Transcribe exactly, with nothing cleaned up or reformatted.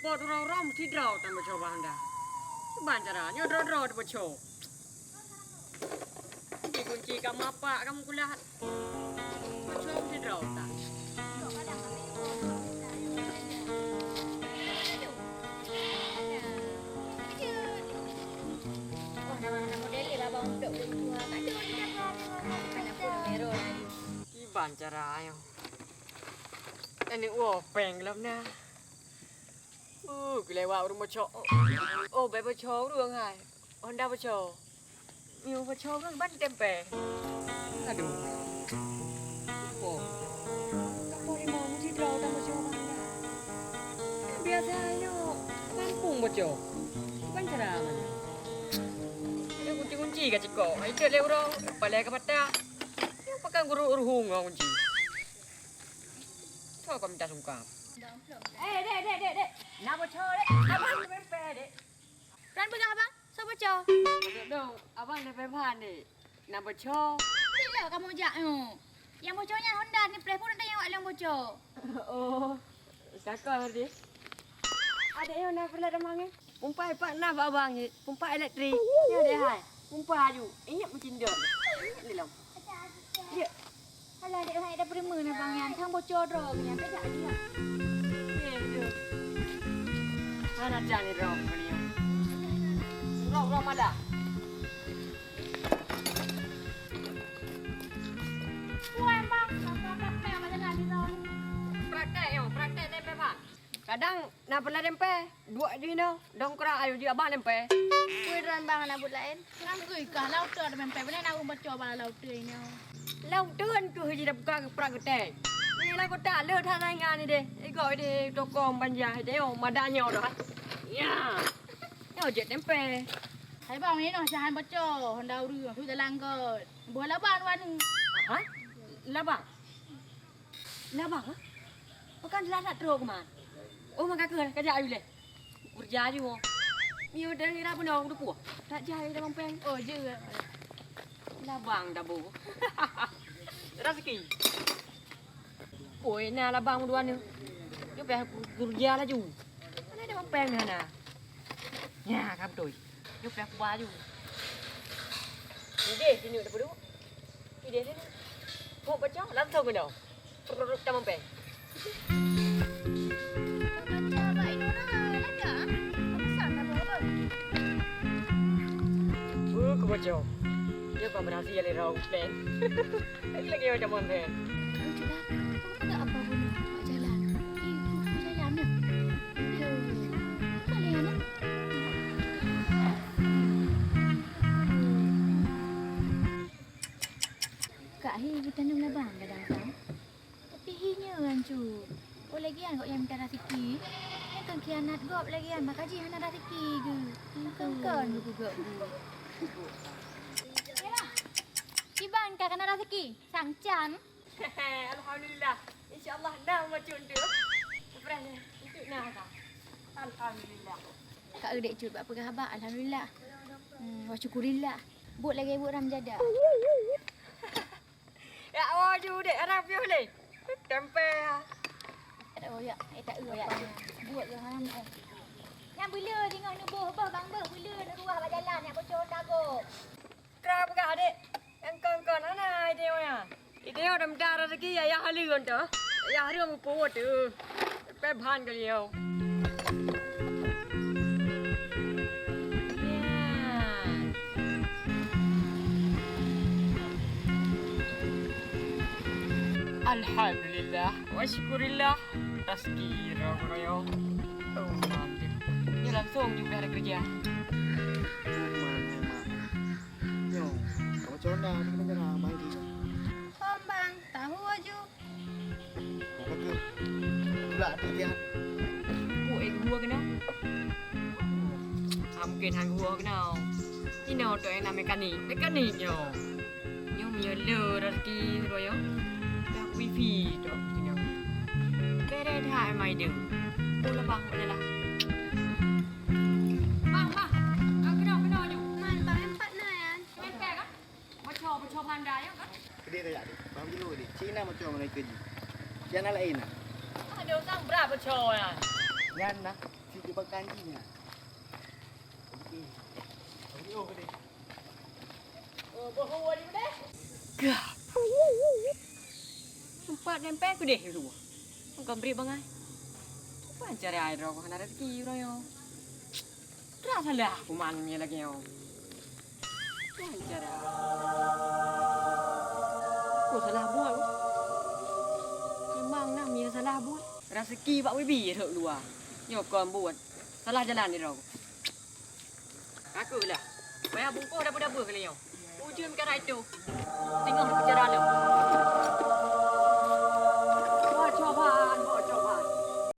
Droe-droe meusidroe tan boco bak handa. Kiban cara nyoe droe-droe boco. Kunci-kunci ka mapak ka meukulat. Boco meusidroe tan. Wah, nama-nama model ni lah bang untuk dua. Ada di dalam. Mana pun merah lagi. Kiban cara nyoe. Aneuk woe péng lom na. Uh, geulewat ureueng boco. Oh, bèk boco ureueng hai. Honda boco. Nyoe boco ureueng ban tempé. Aduh. Oh. Kapoh limong sidroe tan boco Honda. Biasa nyoe kampung boco. Ban cara mana? Ada kunci-kunci ka cekok. Itu lé uroe, palai ka patah. Nyoe pakai guru ureueng kunci. Tho kau minta sungkam. Eh, dek, dek, dek, dek. Na boco, dek. Abang leubeh peh, dek. Tuan peugah, abang. Soe boco? Dok, dok. Abang leubeh peh, dek. Na boco. Bila kamu jak nyoe? Yang boco nyan Honda ni preh pun ada yang awak leng boco. Oh, cakap tadi. Ada yang na pernah demang eh? Pumpa ipak na bak abang ni. Pumpa elektrik. Nyoe deh hai. Pumpa aju. Ingat meucindor. Ingat ni lom. Ya. Alah, dek hai dah perima na bang nyan. Kang boco droe nyan. Tajak aju lah. Eh, tu. Hana cang ni droe ni. Droe, droe madah. Puan bang, bang, bang, bang, bang, bang, bang, bang. Praktek, yo, praktek tempé, bang. Kadang na peulah tempé, duek jih nyoe, dongkrak ayo jih abang tempé. Kui droen bang na buet laén. Ngan kui kah lau teuh ada tempé, beuna na ureueng baco bala lau teuh nyoe. Lau teuh keuh jih dah buka prak geutai. Ni lam kota le that saingan ni deh. Igo deh toko banja deh, oh, madan nyoe dah. Ya. Nyoe jeuet tempé. Hai bang, ni noh syahan baco, honda ureueng, tu jalan kot. Boh labang tu anu. Aha? Labang? Labang, ha? Bukan lalat trok man. Oh, maka ke, kajak ayu leh. Kerja ayu, oh. Ni udah ngira pun dong, udah puas. Tak jai dah mampeng. Oh, je. Labang dah, Bu. Rezeki. Oi, na labang dua ni. Dia payah kerja laju. Mana ada mampeng ni, hana? Ya, ka beutôi. Nyoe payah kuba aju. Ideh sini dak peuduek. Ideh sini. Kok baca langsung kena. Perut tamam peng. Baca bak inoe na, lagak. Pesan apa? Bu, ku baca. Dia pun berhasil ya, lera peng. Lagi macam mana? Lucu dah. Kau tak apa pun mak jalan. Eh, kau jalan dah. Kau jalan dah. Kak, hi, kita ni labang kadang kan. Tapi hi nyan, Cut. Oh, lagian kok yang minta rasiki. Yang kan khianat gop lagian, maka jih hana rasiki ke. Yang kan kan buku gop. Kiban ka kana rasiki? Sang can. Alhamdulillah. Insya Allah na macam tu. Berani. Itu na ka. Alhamdulillah. Kak Eudek Cut bak peugah haba, alhamdulillah. Hmm, wa syukurillah. Buet lagèe buet ram jadah. Ya, oh, ju dek arah piôh lé. Tempe. Oh, ya, eh, tak, ya. Buet ke haram, eh. Nyang bela singoh neuboh, boh bang boh, bela neuruah bak jalan, nak bocor dago. Tra peugah, dek. Engkon-kon, hana idéh nyan. Idéh nyan dah meuda rezeki, ya, ya, haleueng teuh. Ya, hareuem peue teuh. Pebhan kali nyoe. Ya. Alhamdulillah, wa syukurillah. Rezeki roh-roh. Oh, mantap. Ni langsung juga ada kerja. Memang, memang. Nyoe, kamoe cok na, ni kena nyerang, mai di. Hom bang, tahu aju. Buka ke? Pula tu dia. Oh, eh, gua kena. Ah, mungkin hang gua kena. Inoe tu yang na mekanik. Mekanik nyoe. Nyoe, nyoe le rezeki roh nyoe. Dah wifi tu sini. Bere dah mai deu. Oh, lebah pada lah. Bang, bang. Ah, kena, kena aju. Man, bang, empat na, ya. Main pack, ah? Bocor, bocor pandai, ya, kan? Gede tak jadi? Bang, dulu, gede. Cina bocor mana kerja? Cina lain, ah. Ada orang berat bocor, ya. Nyan, nah. Si Cuba kanji na. Gah. Sempat nempel ku deh dulu. Engkau beri bangai. Apa cara ai droe hana rezeki uroe nyoe? Terasa lah kuman ni lagi nyoe. Apa cara? Aku salah buat. Memang nam ya salah buat. Rezeki bak wibi rhok luwa. Nyoe kon buat. Salah jalan ni droe. Aku lah. Payah bungkôh dapur-dapur kali nyoe. Ujeuen perkara itu. Tengok cara lom.